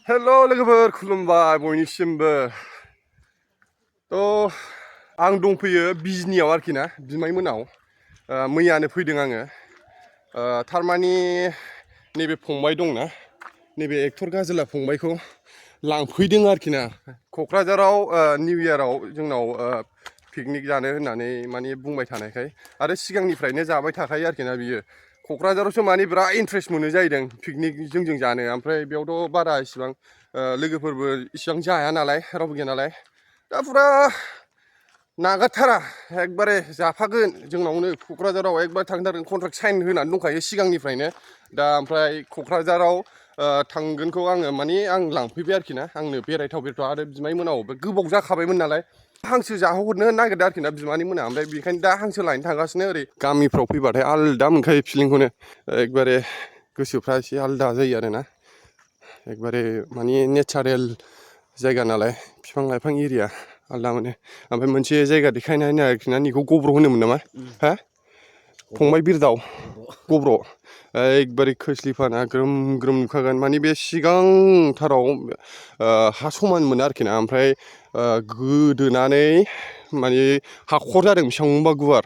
हेल' लोगोफोर खुलुमबाय बयनिसिमबो थ' आं दंफैयो बिजनियाव आरोखि ना बिमाय मोनाव मैयानो फैदों आङो थारमानि नैबे फंबाय दंना नैबे एक्टर गाजोला फंबायखौ लांफैदों आरोखि ना क'क्राझाराव निउ इयाराव जोंनाव पिकनिक जानो होननानै माने बुंबाय थानायखाय आरो सिगांनिफ्रायनो जाबाय थाखायो आरोखि ना बियो क'क्राझारावसो माने बिराद इन्ट्रेस्ट मोनो जाहैदों पिकनिक जों जानो ओमफ्राय बेयावथ' बारा इसिबां लोगोफोरबो इसिबां जाया नालाय रावबो गैया नालाय दा फुरा नागारथारा एकबारे जाफागोन जोंनावनो क'क्राझाराव एकबारे थांथारगोन कन्ट्राक्ट साइन होनानै दंखायो सिगांनिफ्रायनो दा ओमफ्राय क'क्राझाराव थांगोनखौ आङो माने आं लांफैबाय आरोखि ना आंनो बेरायथाव आरो बिमाय मोनाव गोबाव जाखाबायमोन नालाय हांसो जाहोहरनो नागिरदों आरोखि ना बिमानि मोना ओमफ्राय बेखायनो दा हांसो लायनो थांगासिनो ओरै गामिफ्राव फैबाथाय आलदा मोनखायो फिलिंखौनो एकबारे गोसोफ्रा एसे आलदा जायो आरोना एकबारे माने नेचारेल जायगा नालाय बिफां लाइफां एरिया आलदा मोनो ओमफ्राय मोनसे जायगा देखायनाय आरोखि ना निखौ गब्र होनोमोन नामा हा फंबाय बिरदाव गब्र एकबारे खोस्लिफाना ग्रोम ग्रोम नुखागोन माने बे सिगांथाराव हा समान मोनो आरोखि ना ओमफ्राय गोदोनानै माने हाखर जादों बेसेबांबा गुवार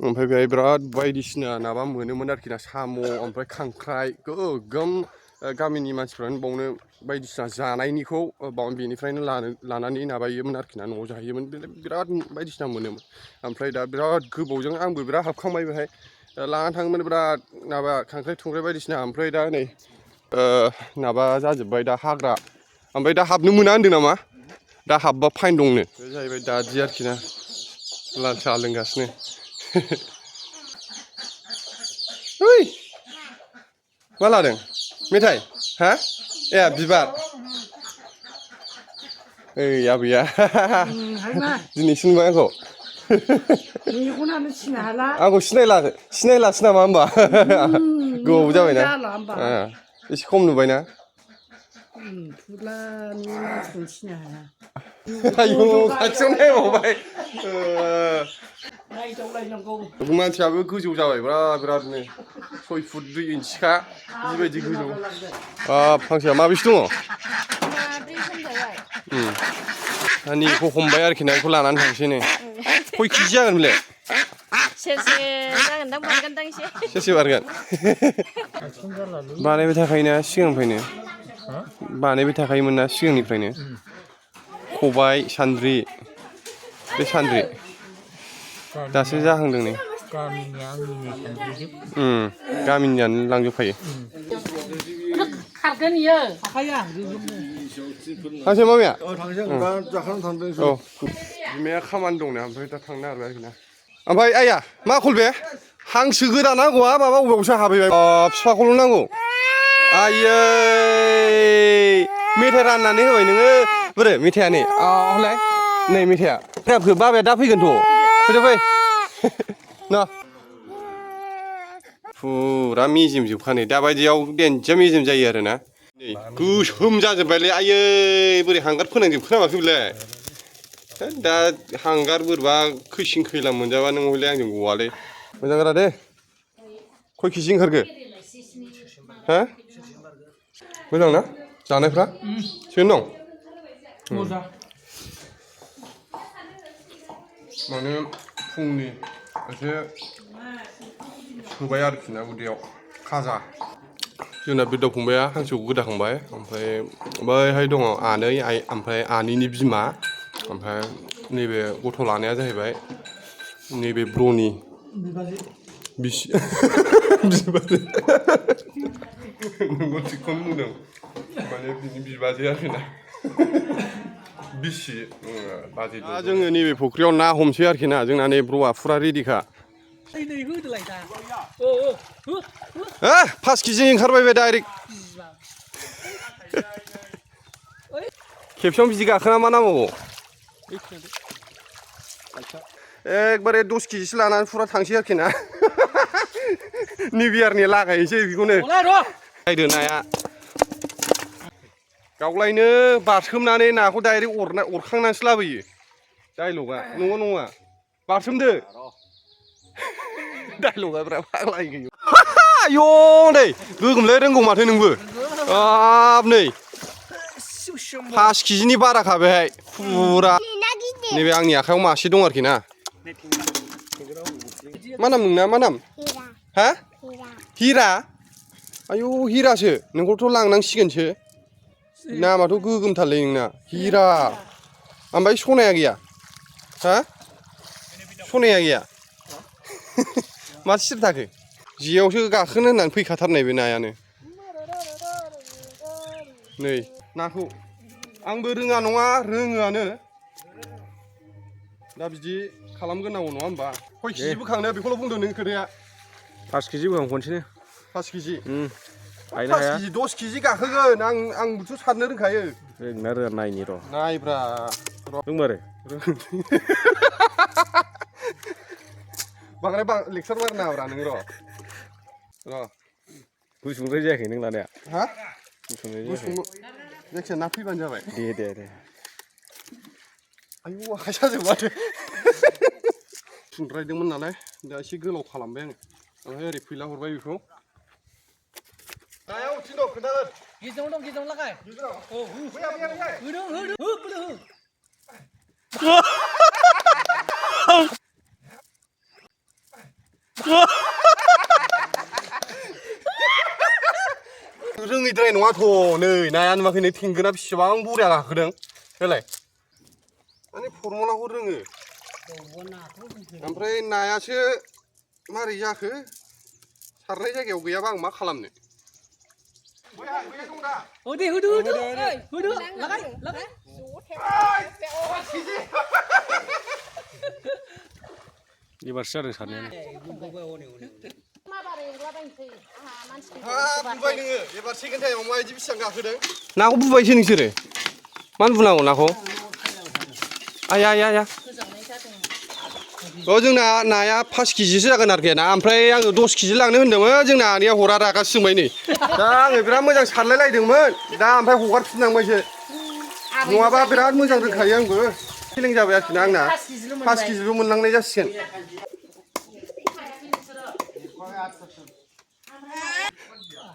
ओमफ्राय बेहाय बिराद बायदिसिना माबा मोनोमोन आरोखि ना साम' ओमफ्राय खांख्राइ गोगोम गामिनि मानसिफ्रानो बावनो बायदिसिना जानायनिखौ बेनिफ्रायनो लानानै माबायोमोन आरोखि ना न'आव जाहैयोमोन बिराद बायदिसिना मोनोमोन ओमफ्राय दा बिराद गोबावजों आंबो बिराद हाबखांबाय बेहाय लानानै थाङोमोन बिराद माबा खांख्राइ थुंख्राइ बायदिसिना ओमफ्राय दा नै माबा जाजोब्बाय दा हाग्रा ओमफ्राय दा हाबनो मोना होनदों नामा दा हाबबा फाइन दंनो बे जाहैबाय दादि आरोखि ना लाल साहा लोंगासिनो ओइ मा लादों मेथाइ हा ए बिबार ओइ आबैया दिनैसो नुबाय आंखौ आंखौ सिनायलासो नामा होमबा गोबाव जाबायना एसे खम नुबायना आयौ खाथियाव नायबावबाय मानसियाबो गोजौ जाबाय बिरादनो 6 फुट 2 इन्सिखा जिबायदि गोजौ फांसेया माबेसे दङ निखौ हमबाय आरोखि ना बेखौ लानानै थांसै नै खय केजि जागोन बेलाय सेरसे जागोनदां बारगोनदां एसे सेरसे बारगोन बानायबाय थाखायोना सिगांनिफ्रायनो बानायबाय थाखायोमोन ना सिगांनिफ्रायनो खबाइ सान्द्रि बे सान्द्रि दासो जाहांदों नै गामिनियानो लांजोबखायो खारगोन इयो थांसै माबाया औ बिमाया खामानि दंना ओमफ्राय दा थांनो नागिरबाय आरोखि ना ओमफ्राय आइया मा खल बे हांसो गोदान नांगौआ माबा अबेयावसो हाबैबाय बिफाखौल' नांगौ आयै मेथाइ राननानै होबाय नोङो बोरो मेथाइया नै हलाय नै मेथाइया बाबाया दा फैगोनथ' फै न फुरा मेजेम जोबखानाय दाबायदियाव देनजार मेजेम जायो आरोना गोसोम जाजोब्बायलै आयै बोरै हांगार फोनांजोबखो नामाखै बेलाय दा हांगार बोरैबा खैसिं खैला मोनजाबा नों हयलाय आंजों गवालै मोजां रा दे खय केजि ओंखारखो हा मोजां ना जानायफ्रा थिगैनो दं माने फुंनि एसे सोबाय आरोखि ना उदैयाव खाजा जोंना बिरदाव फंबाया हांसोखौ गोदाखांबाय ओमफ्राय बैहाय दङ आनै आइ ओमफ्राय आनैनि बिमा ओमफ्राय नैबे गथ' लानाया जाहैबाय नैबे ब्र'नि बिसि बिबाजै नोंगौ थिगखौनो बुंदों माने बिनि बिबाजै आरोखि ना बिसि बाजै जोङो नैबे फुख्रियाव ना हमसै आरोखि ना जोंना नै ब्र'आ फुरा रेडिखा 5 केजि ओंखारबाय बे डाइरेक्ट खेबसेयावनो बिदि गाखोना मा नांबावगौ एकबारे 10 केजिसो लानानै फुरा थांसै आरोखि ना निउ इयारनि लागायनोसै बेखौनो नायदो नाया गावलायनो बारसोमनानै नाखौ डाइरेक्ट अरखांनानैसो लाबोयो डाइलगा नंगौ नङा बारसोमदो डाइलगा बिराद फाग्ला आयौ नै गोगोमलै रोंगौ माथो नोंबो हाब नै 5 केजिनि बाराखा बेहाय फुरा नैबे आंनि आखायाव मासे दं आरोखि ना मा नाम नोंना मा नाम हा हिरा आयौ हिरासो नोंखौथ' लांनांसिगोनसो नामाथ' गोगोमथारलै नोंना हिरा ओमफ्राय सनाया गैया हा सनाया गैया माथो सिरि थाखो जेयावसो गाखोनो होननानै फैखाथारनाय बे नायानो नै नाखौ आंबो रोङा नङा रोङोआनो दा बिदि खालामग्रोनांगौ नङा होमबा खय केजि बोखांनो बेखौल' बुंदो नों खोथाया 5 केजि बोखां खनसेनो 5 केजि 5 केजि 10 केजि गाखोगोन आंबोथ' सारनो रोंखायो रोंना रोङा नायनि र' नायब्रा रोंमारो बांद्राय लेक्सार मार नाङाब्रा नों र' गुसुंद्राय जायाखै नों लानाया हा गुसुंद्राय गुसुं जायाखै जायखिया ना फैबानो जाबाय दे आयौ आखाइ साजोब माथो थुनद्रायदोंमोन नालाय दा एसे गोलाव खालामबाय आङो ओमफ्राय ओरै फैला हरबाय बेखौ नायाव उथिन दं खोन्थागोन गेजेराव लागाय औ होदों रोङैद्राय नङाथ' नै नाया नुवाखै नै थेंगोना बेसेबां बरिया गाखोदों देलाय माने फरमुलाखौ रोङो ओमफ्राय नायासो मारै जाखो सारनाय जायगायाव गैयाबा आं मा खालामनो होदो लागाय एबारसो जादों सारनायानो बुबाय नोङो एबार सेकेन्ड टाइमाव माबायदि बेसेबां गाखोदों नाखौ बुबायसो नोंसोरो मानो बुनांगौ नाखौ आया जोंना नाया 5 केजिसो जागोन आरोखि ना ओमफ्राय आङो 10 केजि लांनो होन्दोंमोन जोंना आनैया हरा रागासो जोंबाय नै दा आङो बिराद मोजां सारलाय लायदोंमोन दा ओमफ्राय हगारफिननांबायसो नङाबा बिराद मोजां रोंखायो आंबो फेलें जाबाय आरोखि ना आंना 5 केजिल' मोनलांनाय जासिगोन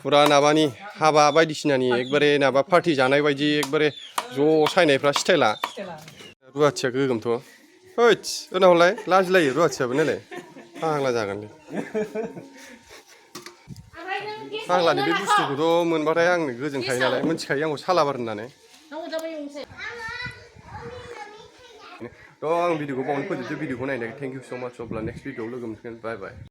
फुरा नाबानि हाबा बायदिसिनानि एकदबारे नाबा पार्टि जानाय बायदि एकदबारे ज' सायनायफ्रा स्टाइला रुवाथिया गोगोमथ' हैद उनावलाय लाजिलायो रुवाथियाबो नालाय फाग्ला जागोन फाग्लानि बे बुस्थुखौथ' मोनबाथाय आंनो गोजोनखायो नालाय मिथिखायो आंखौ सालाबार होननानै थ' आं भिडिअखौ बावनो फोजोबसै भिडिअखौ नायनाय थेंक इउ स' माच अब्ला नेक्स्ट भिडिअआव लोगो मोनगोन बाय